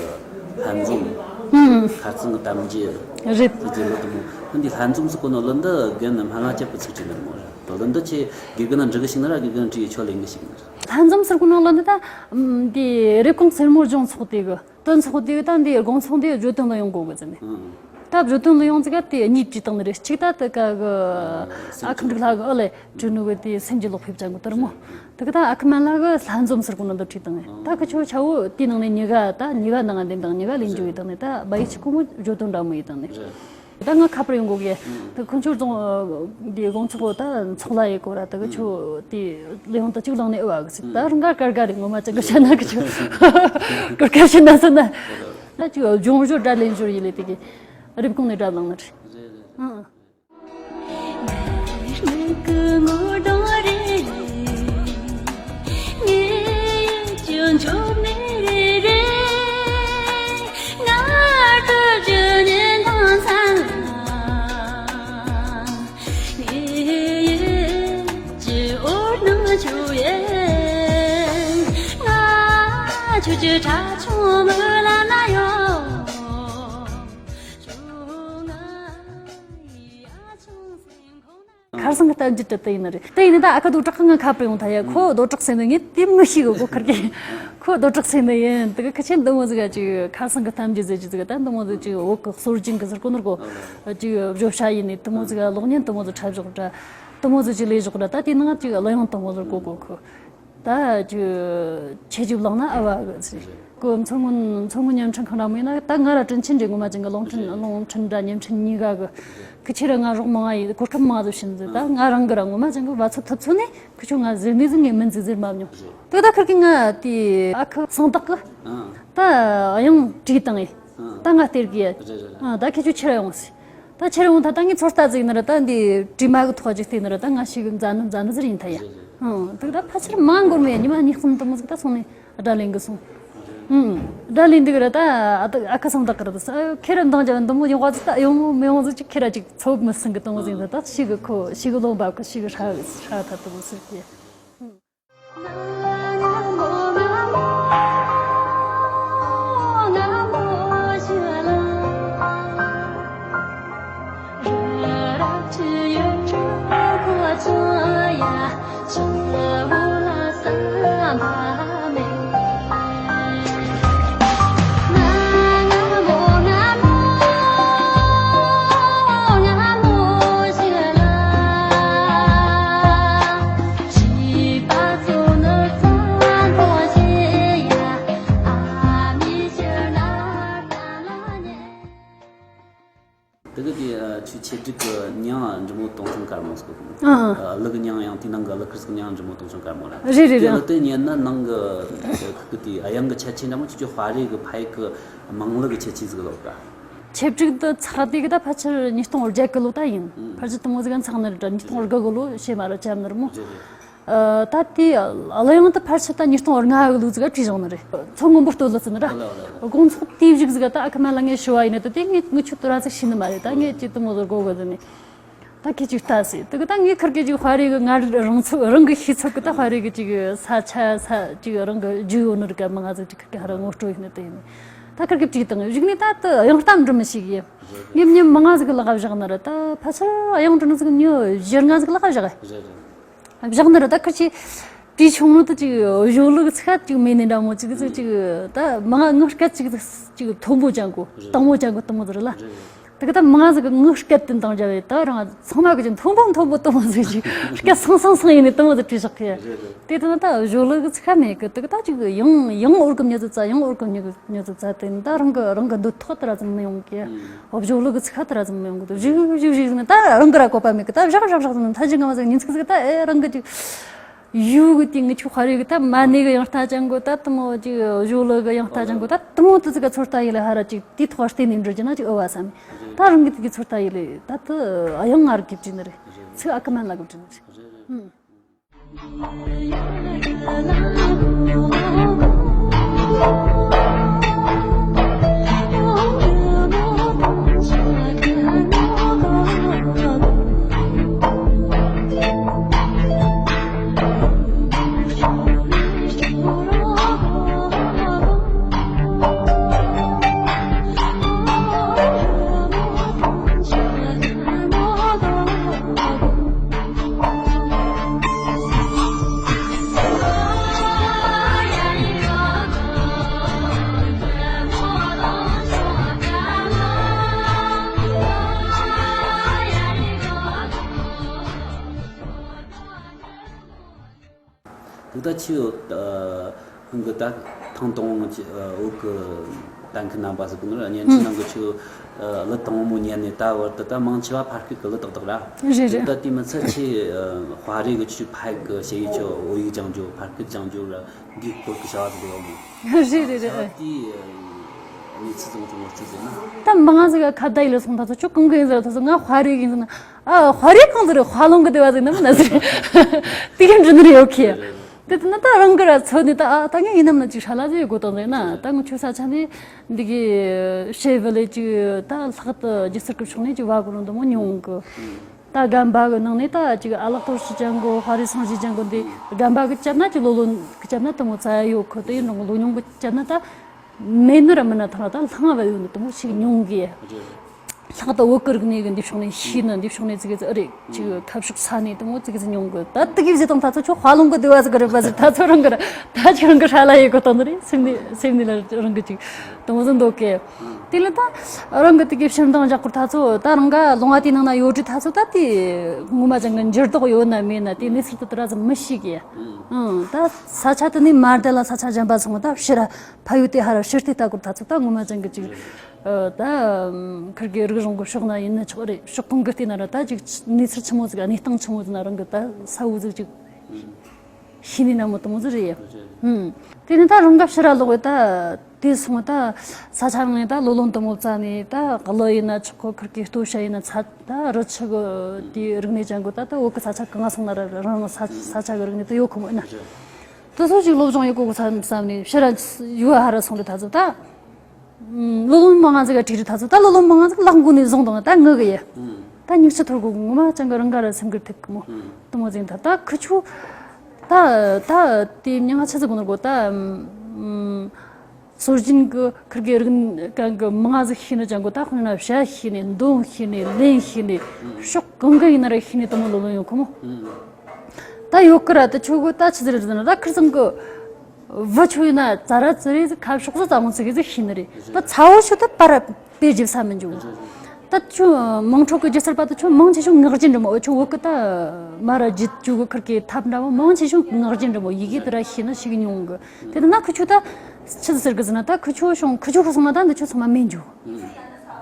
ལྷན་འཛོམས། ཨང་། ཁ་རྩང་གི་གཏམ་རྒྱུད། རེད། དེ་ལོ་དུ་མོ་ཁོ་འདི་ལྷན་འཛོམས་སུ་གོ་ནོ་ལོ་འདི་རྒན་ནི་སྨན་བླ་སྐྱབས་གི་ཚིག་ཅིག་ནར་མོ་རེད། ལོ་འདི་ཆེ་དགེ་རྒན་ན་འབྲི་གི་ཞིག་ནར་དགེ་རྒན་བྲིས་ཆོ་ལེན་གི་ཞིག་ནར། ལྷན་འཛོམས་ཟེར་གོ་ནོ་ལོ་འདི་ད་འདི་རེབ་གོང་སེར་མོ་ལྗོངས་ཚོགས་དེ་གི། དོན་ཚོགས་དེ་ད་འདི་དགོང་ཚོགས་འདི་བརྗོད་དོན་ལ་ཡོང་དགོས་གི་ཟེར་ནས། ཨང་། ད་བརྗོད་དོན་ལ་ཡོང་ཙི་ག་དེ་གཉིས་བྲིས་བཏང་ནི་རེད། གཅིག་ད་དེ་ག་གི་ཨ་ཁུ་འབྲུག་ལྷ་གི་ཨ་ལེ་བྲིས་ནུ་གི་དེ་སེམས་ཀྱི་ལོག་ཕེབས་ཅན་གི་དོན་མོ། དེ་གི་ད་ཨ་ཁུ་སྨན་བླ་གི་ལྷན་འཛོམས་ཟེར་གོ་ནོ་འདི་བྲིས་བཏང་ངས། ད་ཁི་ཆོ་ཆ་བོ་དེའི་ནང་ནས་གཉིས་ཀ་ད་གཉིས་ཀ་ནང་འདེམས་དང་གཉིས་ཀ་ལེན་རྒྱུ་ཡོད་དང་ནས་ད་བ་ཡི་ཆི་ཁོ་མོ་བརྗོད་དོན་འདྲ་མོ་ཡིན་བཏང་ནས། རེད། ད་ང་ཁ་པར་ཡོང་གོ་གི། ད་ཁོང་ཚོར་རྫོང་འདི་དགོང་ཚོགས་ད་ཚོགས་ལ་ཡེ་གོ་ར། ད་གི་ཆོ་དེ་ལེ་ཡོང་ད་གཅིག་ལང་ནས་ཨེ་བ་གི་ཟིག་ད་རང་ག་དཀར་དཀར་རེད། ངོ་མ་ཅང་གི་བཤད་ན་གི་ཆོ་དཀར་དཀར་བཤད་ན་སོང་ན། ད་ཅིག་ལྗོངས་ཞོར་སྒྲ་ལེན་ཞོར་ཡིན་ལེ་དེ་གི་རེབ་གོང་ནས་སྒྲ་ལང་ན་རེད། ཨང་། ངའི་ཅོ་འཇོག་ནི་རེད། ང་ཏུ་ཇུ་ཉན་ ཁར་སང་གི་གཏམ་རྒྱུད་དེ་དེ་ཡིན་ནི་རེད། དེ་ཡིན་ནི་ད་ཨ་ཁུ་རྡོ་གྲགས་ཁ་ང་ཁ་པར་ཡོང་ཐལ་ཡ། ཁོ་རྡོ་གྲགས་ཟེར་ནི་ངས་དེ་མི་ཤེས་གི། ཁོ་ཁར་གི་ཁོ་རྡོ་གྲགས་ཟེར་ནི་ཡིན། དེ་གི་ཁ་ཆེན་འདི་མོ་ཟིག་ག་ཅིག་ཁར་སང་གི་གཏམ་རྒྱུད་ཟེར་རྒྱུ་ཟིག་ག་ད་འདི་མོ་ཟིག་ཅིག་བོད་གི་སྲོལ་རྒྱུན་གི་ཟེར་གོ་ནོ་གོ་ཨ་ཅིག་བརྗོད་བྱ་ཡིན་ནི་དེ་མོ་ཟིག་ག་གློག་བརྙན་དེ་མོ་ཟིག་འཁྲབ་བཞག་འདྲ། དེ་མོ་ཟིག་ཅིག་ལས་བཞག་འདྲ། ད་དེ་ནང་ཅིག་གླུ་དབྱངས་དེ་མོ་ཟིག་གོ་གོ་ཁོ། ད་ཅིག་ཆེ་ཆུབ་ལངས་ན་ཨ་བ་གི་ཟེར། ཀོ་མཚོ་སྔོན་མཚོ་སྔོན་བརྙན་འཕྲིན་ཁང་ར་མོ་ཡིན་ན་ད་ང་ར་དྲིན་ཆེན་རེད། ངོ་མ་ཅན་གི་རླུང་འཕྲིན་རླུང་འཕྲིན་ར་བརྙན་འཕྲིན་གཉིས་ཀ་གི་ཁི་ཆེ་ར་ང་རོགས་མང་ང་ཡིན། གོ་སྐབས་མང་ང་ཟིག་བྱིན་ཟིག་ད་ང་རང་གི་ར་ངོ་མ་ཅན་གི་བ་ཚོ་ཐུབ་ཚོད་ནས་ཁི་ཆོ་ང་ཟེར་ནི་ཟིག་ངས་མིན་ཟིག་ཟེར་མ་མྱོང་། དེ་ད་ཁིར་གི་ང་དེ་ཨ་ཁུ་སངས་དག་གི་ད་དབྱངས་བྲིས་བཏང་ངས་ད་ང་སྟེར་གི་ཡ། ད་ཁི་ཆོ་ཁྱེར་ཡོང་ཟིག་ད་ཁྱེར་ཡོང་ད་ད་ངས་ཚོད་ལྟ་ཟིག་ཡིན་ན་ར་ད་འདི་དྲི་མ་གི་ཐོག་ཅིག་བལྟས་ན་ར་ད་ང་ཞིག་མཛའ་ན་མཛའ་ན་ཟིག་ཡིན་ཐལ་ཡ། ཨང་། དེ་ད་ཕལ་ཆེར་མ་འགོར་མེད་ཉི་མ་གཉིས་གསུམ་དེ་མོ་ཟིག་ད་སོང་ནས་སྒྲ་ལེན་གི་སོང་། ཨང་། སྒྲ་ལེན་འདུག་ར་ད་ཨ་ད་ཨ་ཁུ་སངས་དག་གི་ར་ད་ས་ཁྱེད་ར་འདང་རྒྱབ་འདི་མོ་ཡོང་བ་ཟིག་ད་ཡོང་མི་ཡོང་ཟིག་ཅིག་ཁྱེད་ར་ཅིག་ཚོད་མི་ཟིན་གི་དེ་མོ་ཟིག་ད་ད་ཞིག་གི་ཁོ་ཞིག་གི་ལོང་འབབ་གི་ཞིག་གི་ཧྲ་ཧྲ་ཐབས་དེ་མོ་ཟིག་གི་དེ་གི་དེ་ཆུ་ཆེ་སྒྲིག་གི་མྱིང་འབྲི་མོ་སྟོང་ཆུང་དཀར་མོ་ཟེར་གོ་གི། ཨ་ཨ། གླུ་གི་མྱིང་ཡང་དེ་ནང་གི་གླུ་ཁར་ཟིག་མྱིང་འབྲི་མོ་སྟོང་ཆུང་དཀར་མོ་ར། རེད་རེད་དེ་རེད། གླུ་དེ་ཉན་ན་ནང་གི་ཁུ་གི་དེ་དབྱངས་གི་ཁྱད་ཆོས་འདྲ་མོ་ཆུ་ཆུ་དཔའ་རིས་གི་ཕ་ཡུལ་གི་མང་གླུ་གི་ཁྱད་ཆོས་ཟིག་ལོག་ག་ཆེ་སྒྲིག་དུ་ཚགས་དེ་གི་ད་ཕལ་ཆེར་ཉིས་སྟོང་བརྒྱད་གི་ལོ་ད་ཡིན། ཨང་། ཕལ་ཆེར་དེ་མོ་ཟིག་ག་ཚགས་ནི་རེད་དྲ། ཉིས་སྟོང་དགུ་གི་ལོ་ཤེས་མ་ར་ཅམ་ནི་ར་མོ། རེད་རེད། ཨ་ད་དེ་གླུ་དབྱངས་དེ་ཕལ་ཆེར་ད་ཉིས་སྟོང་ལྔ་གི་ལོ་ཟིག་ག་བྲིས་བཞག་ནི་རེད། མཚོ་སྔོན་པོ་སྟོད་ལ་ཟེར་ནི་ར། ཨོ་ལེ་ཨོ་ལེ། དགོང་ཚོགས་དེ་བཞུགས་ཟིག་ག་ད་ཨ་ཁུ་མ་ལ་ངས་ཞུ་བ་ཡིན་ན་ད་དེ་ངས་ངས་ཁྱོད་དུ་ར་ཟིག་ཤེས་ནི་མ་རེད། ད་ངས་ཅིག་དེ་མོ་ཟིག་གོ་གི་ཟེར་ནས། ད་ཁྱེད་ཅིག་ལྟ་ཟེར། དེ་གི་ད་ངས་ཁིར་གི་ཅིག་དཔའ་རིས་གི་ང་རང་ཚོ་རང་གི་ཤེས་ཚོད་གི་ད་དཔའ་རིས་གི་ཅིག་ས་ཆ་ས་ཅིག་རང་གི་རྒྱུས་ཡོད་ནི་རིགས་ག་མི་ང་ཟིག་ཅིག་ཁིར་གི་ཧ་ར་ངོ་སྤྲོད་ཡིན་ནི་དེ་ཡིན་ནི། ད་ཁིར་གི་བྲིས་བཏང་གཞུག་ནས་ད་དེ་དབྱངས་རྟ་འབྲི་མི་ཤེས་གི། ངས་མྱི་མང་ང་ཟིག་གི་ལག་བཞག་ནི་རེད། ད་ཕལ་ཆེར་དབྱངས་འབྲི་ནི་ཟིག་མྱི་བཞི་ལྔ་ཟིག་གི་ལག་བཞག་གི། བཞག་ནི་རེད། ད་ཁིར་ཆི་བྲིས་ཆུང་ངུ་དུ་ཅིག་བཞོ་ལུག་ཚིག་ཅིག་མེད་ནི་འདྲ་མོ་ཅིག་ཟིག་ཅིག་ད་མང་ང་ངི་སྐད་ཅིག་ཅིག་མཐོན་པོ་ཅན་གོ་དྭངས་མོ་ཅན་གོ་དེ་མོ་ཟིག་རེད་ལ། དེ་གི་ད་མང་ང་ཟིག་གི་ངི་སྐད་དེ་འདང་རྒྱབ་ཡོད། ད་རང་ཚང་མ་གི་ཅིག་མཐོན་པོ་མཐོན་པོ་དེ་མོ་ཟིག་ཅིག་སྐད་སང་སང་སང་ཡིན་ནི་དེ་མོ་ཟིག་བྲིས་བཞག་གི། དེ་དེ་ན་ད་བཞོ་ལུག་གི་ཚིག་ཁ་མེད་གི། དེ་གི་ད་ཅིག་ཡང་ཡང་འོར་གི་མྱི་ཚོ་ཙ་ཡང་འོར་གི་མྱི་གི་མྱི་ཚོ་ཙ་དེ་ནི་ད་རང་གི་རང་གི་འདོད་ཐོག་དེ་ར་ཙམ་མི་ཡོང་གི། འོ་བཞོ་ལུག་གི་ཚིག་ཁ་དེ་ར་ཙམ་མི་ཡོང་གི། དེ་བཞུགས་བཞུགས་བཞུགས་ཟིག་ནི་ད་རང་གི་ར་བཀོད་པ་མེད་གི། ད་བཞག་བཞག་བཞག་ཟིག་ནི་ད་ཅི་ང་མ་ཟིག་ཉིན་ཚིག་ཟིག་ད་ཨེ་རང་གི་ཅིག་ཡུལ་གི་དེ་ངི་ཆུ་ཧ་རི་གི་ད་མ་ནི་གི་ཡང་ལྟ་ཅང་གོ། ད་དེ་མོ་ཅིག་བཞོ་ལུག་གི་ཡང་ལྟ་ཅང་གོ། ད་དེ་མོ་དེ་ཚིག་ག་ཚོད་ལྟ་ཡི་ལ་ཧ་ར་ཅིག་དེ་ཐོག་བལྟས་ནས་འགྲོ་རྒྱུ་ན་ཅིག་ཨེ་བ་བསམ། ད་རང་གི་དེ་གི་ཚོད་ལྟ་ཡི་ལ་ད་དེ་ཨ་ཡང་ང་ར་གི་བྲིས་ནི་རེད། ཚིག་ཨ་ཁུ་མ་ལ་གི་བྲིས་ནི་རེད། དེ་ད་ཆུ་ཧང་གི་ད་ཐང་དང་བོ་ཆུ་འོག་གི་ད་མཁན་རྣམ་པ་ཟིག་གི་ནོར་བརྙན་འཕྲིན་ནང་གི་ཆུ་གླུ་དང་མོ་ཉན་ནས་ད་བར་དུ་ད་མང་ཆེ་བ་ཕ་སྐད་གི་གླུ་ཏག་ཏག་ར། རེད་རེད། ད་དེ་མི་ཚད་ཆེ་དཔའ་རིས་གི་ཆུ་ཕ་ཡུལ་གི་ཞེ་ཡི་ཆུ་བོད་ཡིག་སྦྱང་རྒྱུ་ཕ་སྐད་སྦྱང་རྒྱུ་ར་འདིའི་སྐོར་གི་བྱ་བ་ཟིག་ཡོད་མོ། རེད་རེད་རེད། ད་དེ་གནས་ཚུལ་ཙམ་ཙམ་ངོ་སྤྲོད་ཟེར་ན། ད་མང་ང་ཟིག་ག་ཁ་བརྡ་ཡི་ལ་སོང་ད་ཚོ་ཁྱོད་གང་གི་ཡིན་ཟེར་ད་ཚོ་ང་དཔའ་རིས་ཡིན་ཟེར་ན། ཨ་དཔའ་རིས་གང་ཟེར་དཔའ་ལུང་གི་སྡེ་བ་ཟིག་ནམ་ན་ཟེར། དེ་ག་འདྲི་ནི་རེད། ཡོད་ཁི། དེ་ལྟ་ན་ད་རང་གི་ར་ཚོད་ནི་ད་ཨ་ད་ངས་ཡིན་ནམ་ན་ཅིག་ཧྲ་ལ་ཟེར་ཡོད་གོ་དང་ཟེར་ན་ད་ངི་ཆོ་ས་ཆ་ནས་འདི་གི་ཤེས་བུ་ལས་ཅིག་ད་ལྷག་ཏུ་སྒྱུ་རྩལ་གི་ཕྱོགས་ནས་ཅིག་བ་གོ་ལོང་དུ་མོ་མྱོང་གི། ད་ ད་རྒན་པ་གི་ནང་ནས་ད་ཅིག་ཨ་ལགས་དོར་ཞི་ཅན་གོ་ཧ་རི་སང་ཞི་ཅན་གོ་འདི་རྒན་པ་གི་སྐྱབས་ན་ཅིག་ལོ་ལོན་གི་སྐྱབས་ན་དེ་མོ་ཙ་ཡ་ཡོད་ཁོ། དེ་ཡིན་རུང་ལོ་ཉུང་གི་སྐྱབས་ན་ད་མེད་ནི་ར་མིན་ན་ཐང་ད་ལྷང་བ་ཡོད་ནི་དེ་མོ་ཞིག་ཉུང་གི། ལྷག་ཏུ་བོད་ཀྱི་རིག་གནས་ཀྱི་འདི་ཕྱོགས་ནས་ཤེས་ནི་འདི་ཕྱོགས་ནས་ཙི་གེ་ཙི་ཨེ་རེད། ཅིག་ཁ་ཕྱོགས་ས་ནས་དེ་མོ་ཙི་གེ་ཙི་ཉུང་གི། ད་དེ་གི་བཞི་དང་ད་ཚོ་ཁྱོད་དཔའ་ལུང་གི་སྡེ་བ་ཟིག་གི་རེད་པ་ཟིག་ད་ཚོ་རང་གི་ར་ད་ཁྱོད་རང་གི་ཧྲ་ལ་ཡི་གོ་དང་ནི་རེད། སེམས་ནས་སེམས་ནས་ལ་རང་གི་ཅིག་དེ་མོ་ཟིག་འདོད་གི། དེ་ལ་ད་རང་གི་དེ་གི་ཕྱིར་འདང་རྒྱག་གོ་ད་ཚོ་ད་རང་ག་ལུང་བ་དེའི་ནང་ན་ཡོད་རེད། ད་ཚོ་ད་དེ་ངོ་མ་ཅན་གི་འགྱུར་ལྡོག་ཡོད་ན་མེད་ན་དེ་གནས་ཚུལ་དེ་ད་ར་ཟིག་མི་ཤེས་གི། ཨང་། ད་ས་ཆ་དེ་ནས་མར་དེ་ལ་ས་ཆ་གཞན་པ་སོང་ད་ཕྱིར་ར་ཕ་ཡུལ་དེ་ཧ་ར་ཕྱིར་དེ་ལྟ་གོ་ད་ཚོ་ད་ངོ་མ་ཅན་གི་ཅིག་ཨ། ད་ཁིར་གི་རིག་གཞུང་གི་ཕྱོགས་ན་ཡིན་ན་ཆོག་རེད། ཕྱོགས་གང་གི་བལྟས་ན་ར་ད་ཅིག་གནས་ཚུལ་ཆི་མོ་ཟིག་གནས་སྟངས་ཆི་མོ་ཟིག་ན་རང་གི་ད་ས་བོ་ཟིག་ཅིག་ཤེས་ནི་ན་མོ་དེ་མོ་ཟིག་རེད། ཧུམ། དེ་ནས་ད་རང་ག་ཕྱིར་ར་ལོག་གི་ད་དེ་སོང་ད་ས་ཆ་ནས་ད་ལོ་ལོན་དེ་མོ་བཙལ་ནས་ད་གླུ་ཡིན་ན་ཆོག་གོ། ཁིར་གི་སྟོད་ཆ་ཡིན་ན་ཚ་ད་རི་ཆུ་གི་དེའི་རིག་གནས་ཅན་གོ་ད་ད་བོད་གི་ས་ཆ་གང་ང་སོང་ན་ར་རང་ས་ས་ཆ་གི་རིག་གནས་དེ་ཡོད་ཁོ་མོ་ཡིན་ན། དེ་ཚོ་ཅིག་སློབ་སྦྱོང་ཡེད་གོ་གི་བསམ་བསམ་ནས་ཕྱིར་ར་ཡུལ་ཧ་ར་སོང་དུས་ད་ཚོ་ད། ལོ་ལོན་མང་ང་ཟིག་ག་ཁྲིད་རི་ད་ཚོ་ད་ལོ་ལོན་མང་ང་ཟིག་ལག་མགོ་ནས་བཟུང་དང་ད་ངུ་གི་ཡ། ད་སྙིང་རྗེ་ཐོར་གོ་ངོ་མ་ཅང་གི་རང་ག་ར་སེམས་ཁུར་ཐེབས་གི་མོ། དེ་མོ་ཟིག་ད་ད་ཁི་ཆོ། ད་ད་དེ་མྱ་ང་ཆི་ཟིག་གོ་ནོར་གོ་ད། སྲོལ་རྒྱུན་གི་ཁིར་གི་རིག་གང་གི་མང་ང་ཟིག་ཤེས་ནི་ཅང་གོ་ད་ཁོ་ན་བྱ་ཤེས་ནི་འདོན་ཤེས་ནི་ལེན་ཤེས་ནི་ཕྱོགས་གང་གི་ཡིན་ན་ར་ཤེས་ནི་དེ་མོ་ལོ་ལོན་ཡོད་གི་མོ། ད་ཡོད་གི་ར་ད་ཆོ་གོ་ད་ཆི་ཟིག་རེད་ཟེར་ན་ད་ཁིར་ཚང་གི་བུ་ཆོ་ཡིན་ན་ཙ་ར་ཙི་རེ་ཟིག་ཁ་ཕྱོགས་སུ་ཙ་མོ་ཙི་གེ་ཟིག་ཤེས་ནི་རེད། ད་ཚ་བོ་ཆོ་ད་པ་ར་དཔེ་བརྗེད་ས་མི་འཇུག་ད་ཆོ་མང་ཁྲོ་གི་སྒྱུ་རྩལ་པ་ད་ཆོ་མང་ཆེ་ཤོས་ངག་རྒྱུན་འདྲ་མོ། ཨོ་ཆོ་བོད་གི་ད་མ་ར་རྒྱུད་ཆོ་གི་ཁིར་གི་ཐབས་འདྲ་མོ་མང་ཆེ་ཤོས་ངག་རྒྱུན་འདྲ་མོ། ཡི་གེ་དེ་ར་ཤེས་ན་ཤེས་གི་ཉུང་གི། དེ་ད་ན་ཁི་ཆོ་ད་ཆི་ཟེར་གི་ཟེར་ན་ད་ཁི་ཆོ་ཤོང་ཁི་ཆོ་ཁ་སོང་ན་ད་འདི་ཆོ་ཚང་མ་མེད་འཇུག་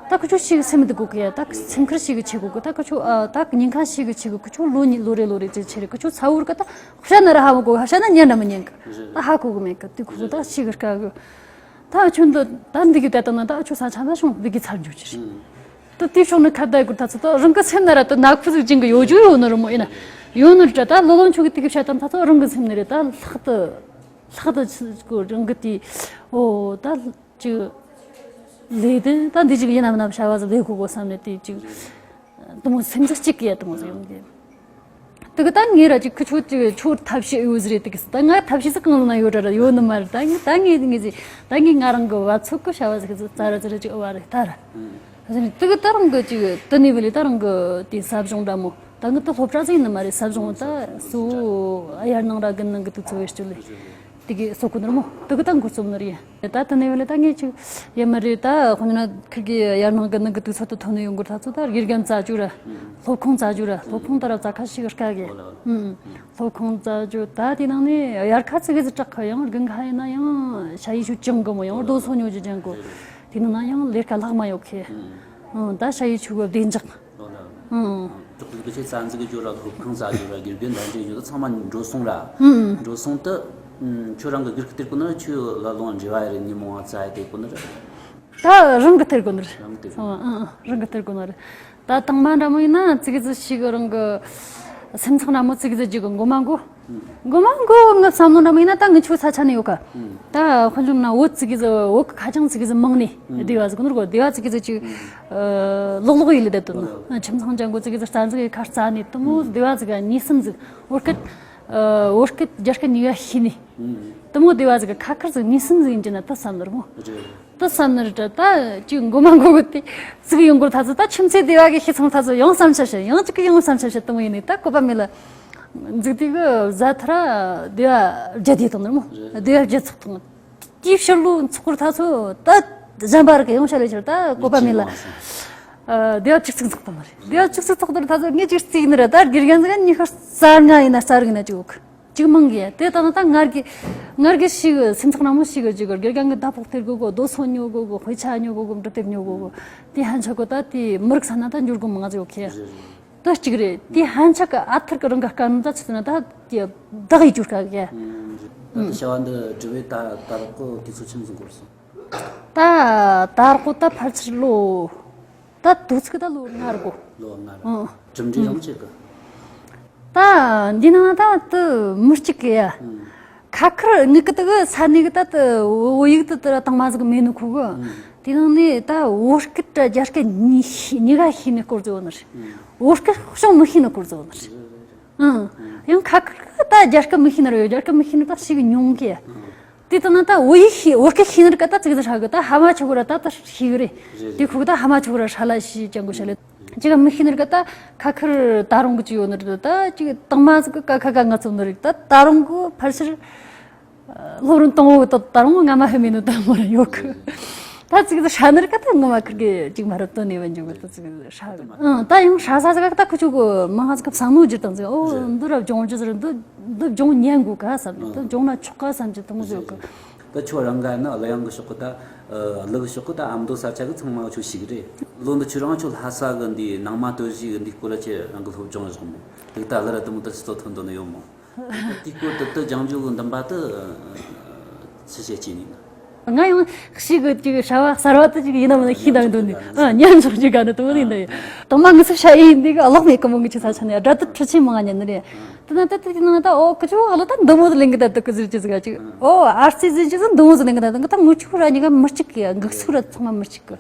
ད་ཁི་ཆོ་ཞིག་སེམས་སྡུག་གོ་གི་ཡ། ད་སེམས་ཁུར་ཞིག་ཆེ་གོ་གི། ད་ཁི་ཆོ་ཨ་ད་ཉིན་ཁ་ཞིག་ཆེ་གོ། ཁི་ཆོ་ལོ་ཉི་ལོ་རེ་ལོ་རེ་ཅིག་ཆེ་རེ། ཁི་ཆོ་ཚ་བོར་གི་ད་ཤ་ན་ར་ཧ་མ་གོ་ཤ་ན་ཉན་ར་མི་ཉན་གི། ད་ཧ་གོ་གི་མེད་གི། དེ་ཁོ་ད་ཞིག་དཀའ་གི། ད་ཆོ་འདི་ད་འདི་གི་ད་ད་ན་ད་ཆོ་ས་ཆ་ན་ཤོང་འདི་གི་ཚར་འཇུ་ཅི་རེད། ད་དེ་ཤོང་ནི་ཁ་བརྡ་གི་ད་ཚོ་ད་རང་གི་སེམས་ན་ར་ད་ན་ཁུ་ཟིག་ཅིང་གི་ཡོད་རྒྱུ་ཡོད་ནི་ར་མོ་ཡིན་ན་ཡོད་ནི་ར། ད་ལོ་ལོན་ཆོ་གི་དེ་གི་བཤད་དམ་ད་ཚོ་རང་གི་སེམས་ནི་རེད། ད་ལྷག་ཏུ་ལྷག་ཏུ་ཆི་གོ་རང་གི་དེ་ཨོ་ད། ཅིག་ལས་དེ་ད་འདི་ཅིག་ཡིན་ནམ་ནམ་བྱ་བ་ཟིག་ལས་དགོས་དགོས་བསམ་ནས་དེ་ཅིག་དེ་མོ་སེམས་ཚེགས་གཅིག་གི་ཡ་དེ་མོ་ཟིག་ཡོང་གི། དེ་གི་ད་ངས་ར་ཅིག་ཁི་ཆོ་ཅིག་ཆོ་ཐབས་ཤེས་ཡོད་ཟིག་རེད། དེ་གི་ད་ང་ཐབས་ཤེས་ཟིག་གང་ལ་ན་ཡོད་ར་ར་ཡོད་ནི་མ་རེད། ད་ངས་ད་ངས་ངས་ཟིག་ད་ངས་ང་རང་གི་བ་ཚོད་གི་བྱ་བ་ཟིག་ཟིག་ཙ་ར་ཙི་ར་ཅིག་ཨ་བ་རེད་ད་ར། ཟེར་ནས་དེ་གི་ད་རང་གི་ཅིག་དེ་ནས་བ་ལས་ད་རང་གི་དེ་ས་སྦྱོང་འདྲ་མོ། ད་ངི་ད་སློབ་གྲྭ་ཟིག་ཡིན་ནི་མ་རེད། ས་སྦྱོང་ད་གཙོ་བོ་དབྱར་གནང་ར་དགུན་གནང་གི་དུས་ཚོད་བེད་སྤྱོད་ལས། དེ་གི་སོ་ཁུ་ནར་མོ་དེ་གི་ད་འགོ་རྩོམ་ནི་རེད། ད་དེ་ནས་བ་ལས་ད་ངས་ཅིག་ཡིན་མ་རེད། ད་ཁོ་ན་ཁིར་གི་དབྱར་གནང་དགུན་གནང་གི་དུས་ཚོད་དུ་ཐོན་ནི་ཡོང་གི། ད་ཚོ་ད་དགེ་རྒན་བཙལ་རྒྱུ་ར་སློབ་ཁང་བཙལ་རྒྱུ་ར་སློབ་ཁང་ད་ར་བཙལ་ཁ་ཞིག་དཀའ་གི། ཨུ་ཨུ། སློབ་ཁང་བཙལ་རྒྱུ་ད་དེ་ནང་ནས་དབྱར་ཁ་ཙི་གི་ཙི་དྲག་གི། ཡང་དགུན་ཁ་ཡིན་ན་ཡང་ཞ་ཡི་ཆུ་ཅང་གི་མོ་ཡང་རྡོ་སོ་ཉོ་རྒྱུ་ཅང་གི། དེ་ནང་ན་ཡང་ལས་ཀ་ལྷག་མ་ཡོད་གི། ཨུ་ད་ཞ་ཡི་ཆུ་གི་བདེ་འཇགས། ཨང་། ཅོག་ཙེ་ཆེ་རྩ་འཛུགས་ཀྱི་ཇོ་ར་སློབ་ཁང་ས་ཇོ་ར་དགེ་རྒན་ལྷན་ཅན་ཇོ་ཚང་མ་འགྲོ་སོང་ར། ཨང་། འགྲོ་སོང་དུ། ཨུམ། ཁྱོད་རང་གི་སྒེར་གྱི་སྟེར་གོ་ན་ར། ཁྱོད་ལ་ལོང་འབྲེལ་བ་ཡ་རེ་ཉིན་མོ་བ་ཙ་ཡ་སྟེར་གོ་ན་ར། ད་རང་གི་སྟེར་གོ་ན་ར། རང་གི་སྟེར་གོ་ན་ར། ཨང་ཨང་། རང་གི་སྟེར་གོ་ན་ར། ད་དང་མ་འདྲ་མོ་ཡིན་ན་ཙི་གི་ཙི་ཞིག་རང་གི་སེམས་ཚེགས་འདྲ་མོ་ཙི་གི་ཙི་ཅིག་གི་མགོ་མ་མགོ། མགོ་མ་མགོ་ངི་བསམ་བློ་འདྲ་མོ་ཡིན་ན་ད་ངི་ཆོ་ས་ཆ་ནས་ཡོད་ཀ། ད་དཔོན་ལུང་ན་བོད་ཙི་གི་ཙི་བོད་གི་ཁ་བྱང་ཙི་གི་ཙི་མང་ནས་སྡེ་བ་ཟིག་ནོར་གོ། སྡེ་བ་ཙི་གི་ཙི་ཅིག་ལོག་ལོག་ཡིན་ལེ་བསྡད་དོ་ན། ཁྱིམ་ཚང་ཅན་གོ་ཙི་གི་ཙི་རྩ་འཛུགས་ཡི་ཁ་རྩ་ནས་དུ་མོ་སྡེ་བ་ཙི་ག་ཉིས་སམ་ཟིག་བོད་སྐད་བོད་སྐད་རྒྱ་སྐད་གཉིས་ཀ་ཤེས་ནས་དུ་མོ་སྡེ་བ་ཙི་ག་ཁ་ཁར་ཟིག་ཉིས་སམ་ཟིག་ཡིན་གྱི་ན་ད་བསམ་ནོར་མོ། དུ་བསམ་ནི་རེད། ད་ཅིག་མགོ་མ་མགོ་གི་དེ་ཙིག་ཡོང་གོ་ད་ཚོ་ད་ཁྱིམ་མཚེས་སྡེ་བ་གི་ཤི་ཚང་ད་ཚོ་ཡང་བསམ་ཆ་བྱེད། ཡང་ཅིག་གི་ཡང་བསམ་ཆ་བྱེད་དང་ཡིན་ནི་ད་བཀོད་པ་མེད་ལ། འཛུགས་དུས་གི་བཟའ་ཐུར་སྡེ་བ་བརྒྱད་དེ་དང་ནི་མོ་སྡེ་བ་བརྒྱད་ཚོགས་དང་། དེའི་ཕྱིར་ལོ་ཚོགས་གོ་ད་ཚོ་ད་གཞན་པ་ར་གི་ཡང་བཤད་ལས་ཕྱིར་ད་བཀོད་པ་མེད་ལ། སྡེ་བ་བཅུ་གཅིག་ཚོགས་དང་རེད། སྡེ་བ་བཅུ་གཅིག་ཚོགས་དང་ད་ཚོ་ངས་ཅིག་རྩིས་ནི་རེད། ད་དགེ་རྒན་ཟིག་ཉི་ཤུ་རྩ་ལྔ་ཡིན་ན་རྩ་རིག་ན་ཅིག་ཡོད་གི། ཅིག་མང་གི། དེ་ལྟ་ན་ད་ངར་གི་ངར་གི་ཞིག་སེམས་ཚེགས་ན་མོ་ཞིག་གི་ཅིག་དགེ་རྒན་གི་ཟླ་ཕོགས་སྟེར་དགོས་གོ། རྡོ་སོ་ཉོ་དགོས་གོ། དཔེ་ཆ་ཉོ་དགོས་གོ། འབྲི་དེབ་ཉོ་དགོས་གོ། དེ་ཧན་ཆ་གོ་ད་དེ་མི་རིགས་ས་ན་ད་འབྱོར་གོ་མང་ཟིག་ཡོད་གི། ད་གཅིག་རེད། དེ་ཧན་ཆ་གི་ཨ་ཐུར་གི་རང་ག་དཀའ་ནི་ད་ཆི་ཟེར་ན་ད་དེ་བདག་ཡི་གྱུར་དཀའ་གི། ད་བྱ་བ་འདི་འབྲི་བའི་ད་ད་རག་གོ་དུས་ཚོད་ཆི་མོ་ཟིག་འགོར་སོང་། ད་ད་རག་གོ་ད་ཕལ་ཆེར་ལོ། ད་དུས་ཚིགས་ད་ལོ་ལྔ་རེད་གོ། ལོ་ལྔ་རེད། ཨང་། གྲུབ་འབྲས་རང་ཆེ་གི། ད་འདི་ནང་ད་དུ་མི་གཅིག་གི་ཡ། ཨང་། ཁ་ཁར་ངི་གི་དུ་གི་ས་ནི་གི་ད་དུ་བོད་ཡིག་དུ་དུ་ར་དང་མ་ཟིག་མེད་ནི་ཁུ་གི། ཨང་། དེ་ནང་ནས་ད་བོད་སྐད་དང་རྒྱ་སྐད་གཉིས་ཤེས་གཉིས་ཀ་ཤེས་ནས་སྐོར་ཟིག་ཡོད་ནི་རེད། བོད་སྐད་ཅང་མི་ཤེས་ནི་སྐོར་ཟིག་ཡོད་ནི་རེད། ཨང་། ཡང་ཁ་ཁར་ད་རྒྱ་སྐད་མི་ཤེས་ནི་རེད། རྒྱ་སྐད་མི་ཤེས་ནི་ད་ཞེ་གི་ཉུང་གི། དེ་ལྟ་ན་ད་བོད་ཡིག་ཤེས་བོད་སྐད་ཤེས་ནི་རེད་ཀ་ད་ཙིག་ཙིག་ཧྲ་གི། ད་ཧ་མ་ཆོག་གི་ར་ད་ད་ཤེས་གི་རེད། རེད་དེ་རེད། ཁོ་གི་ད་ཧ་མ་ཆོག་གི་ར་ཧྲ་ལ་ཤེས་ཅང་གི་ཤ་ལེ། ཅི་ག་མི་ཤེས་ནི་རེད་ཀ་ད་ཁ་ཁར་ད་རུང་གི་ཅི་ཡོད་ནི་རེད། ད་ཅིག་དང་མ་ཟིག་གི་ཀ་ཁ་ག་ང་ཚོ་ནི་རེད། ད་ད་རུང་གི་ཕལ་ཆེར་སློབ་རིམ་དང་པོ་ད་ད་རུང་སྔ་མ་ཧི་མེད་ནི་ད་མོ་ར་ཡོད་གི། ད་ཙིག་ཟིག་ཧྲ་ནི་རེད་ཀ་ད་ངོ་མ་ཁིར་གི་ཅིག་མ་རབས་དོན་ནས་བ་འཇུག་གི་ད་ཙིག་ཟིག་ཧྲ་གི། ཨང་ད་ཡང་ཧྲ་ས་ཟིག་ག་ད་ཁུ་ཆུ་གི་མ་ཧ་ཟིག་ག་བསམ་བློ་བསྒྱུར་དང་ཟིག་ཨོ་འདི་ར་སྦྱོང་རྒྱུ་ཟིག་རེད། འདི་འདི་སྦྱོང་ཉན་དགོས་ག་བསམ་གི། འདི་སྦྱོང་ན་ཆོག་ག་བསམ་གི་དང་ཟིག་གི། ད་ཁྱོད་རང་ག་ནི་གླུ་དབྱངས་གི་ཕྱོགས་གི་ད་གླུ་གི་ཕྱོགས་གི་ད་ཨ་མདོ་ས་ཆ་གི་ཚང་མ་ཁྱོད་ཤེས་གི་རེད། ལོ་འདི་ཁྱོད་རང་ཁྱོད་ལྷ་ས་གི་འདི་ནང་མ་སྟོད་གཞས་གི་འདི་སྐོར་ལ་ཁྱེད་རང་གི་སློབ་སྦྱོང་བཞག་མོ། དེ་ད་གླུ་ར་དུ་མོ་ད་ཆི་ཚོ་ཐོན་དོ་ནི་ཡོད་མོ། དེའི་སྐོར་དུ་དུ་ལྗང་ཇོ་གི་འདུན་པ་དུ་ཆི་བྱེད་ཀྱི་ནི། ང་ཡང་ཞིག་གི་ཅིག་བྱ་བ་གསར་བ་དུ་ཅིག་ཡིན་ན་མིན་ན་ཤེས་དང་འདོད་ནི། ཨ་ཉམས་སོང་ཅིག་ག་ནི་དུ་ནི་འདི་དང་མ་ངི་སུ་ཤ་ཡིན་འདི་གི་ཀློག་མེད་གི་མོ་གི་ཆི་ས་ཆ་ནི་སྒྲ་དུ་ཁྲི་ཆེན་མང་ཉན་ནི་རེད། དུ་ན་ད་དུ་དེ་ནང་ད་ཨོ་ཀི་ཆུ་ཨ་ལོ་ད་འདི་མོ་དུ་ལེན་གི་ད་དུ་ཀི་ཟིར་ཅི་ཟིག་ག་ཅིག་ཨོ་ཨར་སི་ཟིན་ཅི་ཟིན་འདི་མོ་དུ་ལེན་གི་ད་དུ་ད་ངུ་ཆུ་ར་ཉི་ག་མི་གཅིག་གི་འགུག་སུ་ར་ཚང་མ་མི་གཅིག་གི།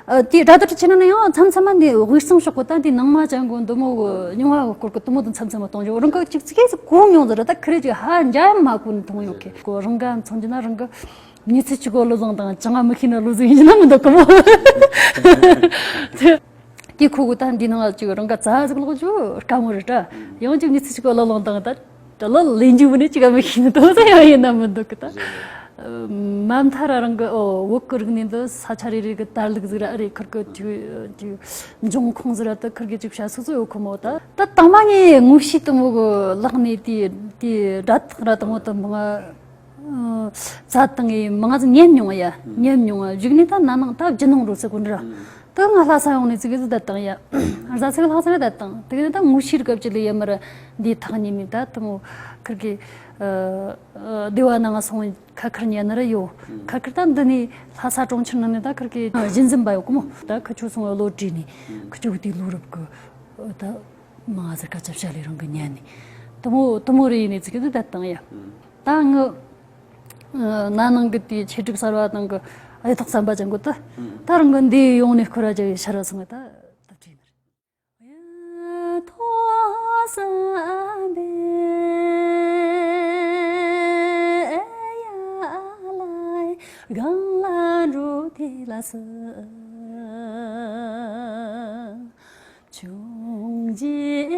ཨ་དེ་སྒྲ་དོར་ཆེ་ན་ན་ཡང་མཚམས་མཚམས་མ་འདི་དབུས་གཙང་ཕྱོགས་གོ་ད་འདི་ནང་མ་ཅང་གོ་འདི་མོ་གོ་རྙིང་བ་གོ་སྐོར་གོ་དུ་མོ་དུ་མཚམས་མཚམས་མ་གཏོང་རྒྱུ་རང་གི་ཅིག་ཅིག་གེ་སུ་གོ་མྱོང་ཟེར་ད་ཁི་རེ་ཅིག་ཧ་འཇའ་མ་གོ་ནི་མཐོང་ཡོད་ཁེ་གོ་རང་ག་མཚོན་རྒྱུ་ན་རང་གི་མྱི་ཚེ་ཆུ་གོ་བློ་བཟང་དང་ཅང་མི་ཤེས་ན་བློ་བཟང་ཡིན་རྒྱུ་ན་མི་འདུག་གི་མོ། དེ་ཁོ་གོ་ད་འདི་ནང་ཅིག་རང་ག་རྩ་ཟིག་ལོག་རྒྱུ་དཀའ་མོ་རེད་ད་ཡང་ཅིག་མྱི་ཚེ་ཆུ་གོ་བློ་བཟང་དང་ད། ད་ལོ་ལེན་རྒྱུ་བུ་ནི་ཅི་ག་མི་ཤེས་ནི་དོ་ས་ཡང་ཡིན་ན་མི་འདུག་གི་ད། མ་མཐའ་ར་རང་གི་ཨོ་བོད་གི་རིག་གནས་འདི་ས་ཆ་རེ་རེ་གི་དར་ལུགས་ཟིག་ར་ཨ་རེ་ཁུར་གི་ཅིག་ཅིག་འབྱུང་ཁུངས་ཟིག་ར་ད་ཁུར་གི་ཅིག་བྱ་སོ་སོ་ཡོད་ཁོ་མོ་ད། ད་དང་མ་ངས་ངོ་ཤེས་དུ་མོ་གི་ལག་ནས་དེ་དེ་སྒྲ་ཐག་ར་དུ་མོ་དུ་མོ་ང་རྩ་དང་ངས་མང་ང་ཟིག་ཉན་མྱོང་ཡ་ཉན་མྱོང་ཡ་གཞུག་ནས་ད་ན་ནང་ད་ཇི་ནང་རོ་ས་གོ་འདྲ། ད་ང་ལྷ་ས་ཡོང་ནས་ཙི་གེ་ཟིག་བསྡད་བཏང་ཡ། རྫ་ཚིག་ལྷ་ས་ནས་བསྡད་བཏང་། དེ་ག་ནས་ད་ངོ་ཤེས་སྐབས་ཀྱི་ལས་ཡ་མར་འདི་ཐག་ཉེ་མི་ད་དུ་མོ་ཁིར་གི་སྡེ་བ་ནང་སོང་ཁ་ཁར་ཉན་ནི་ར་ཡོད། ཁ་ཁར་ད་འདི་ནས་ལྷ་ས་གྲོང་ཁྱེར་ནང་ནས་ད་ཁིར་གི་གཞི་འཛིན་པ་ཡོད་གི་མོ། ད་ཁི་ཆུ་སོང་བ་ལོ་བྲིས་ནས་ཁི་ཆུ་དེ་ལུག་རབ་གི་ད་མ་ཟེར་ཁ་ཆབ་ཤ་ལས་རང་གི་ཉན་ནས་དུ་མོ་དུ་མོ་རེ་ཡིན་ནས་ཙི་གེ་ཟིག་བསྡད་བཏང་ཡ། ད་ངི། ན་ནིང་གི་དེའི་ཆེད་སྒྲིག་གསར་བ་ནང་གི་གཡུ་ཐོག་ཟམ་པ་ཅན་གོ་ད། ད་རང་གི་འདི་ཡོང་ནས་ཁོ་ར་ཅག་གི་ཤ་ར་སོང་གི་ད་ད་བྲིས་ནི་རེད། གཡུ་ཐོག་ཟམ་པའི་ཡ་ལ་གང་ལ་འགྲོ་དེ་ལ་སུ་ཆུང་ཆེ།